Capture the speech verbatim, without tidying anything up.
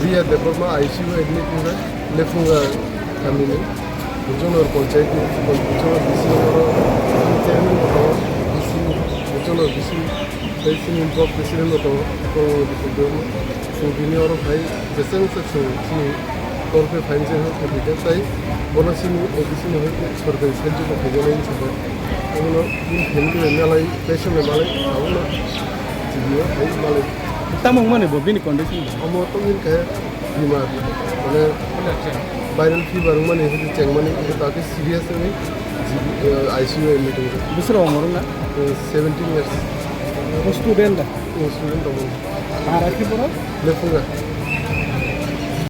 Riya Debbarma I C U admit wngkha, Lefunga kamini. Buchonor panchayat ni, Buchonor B C oro chairman bo tongo, B C, Buchonor B C, tei chini block president bo tongo, Kormo Diphu Debbarma. Chwng bini oro phai, jesa wngsa chwng chini torkhe phainai se hai khe tei bono chini A D C ni hai khe sorkari sahajyo bo khaijak nai wngkha. Abono bini family bai malai, patient bai malai, abono chini hai malai. Tamo wngmani bo bini condition? Omo to wngkha bimar, mane viral fever wngmani, hwnkhe chengmani, hwnkhe ta khe serious wngwi, eh, I C U admit wngkha. Bwswk rok wngkha na? Eh, seventeen years. Bo student da? Eh, student tongo. Para khe borok? Lefunga.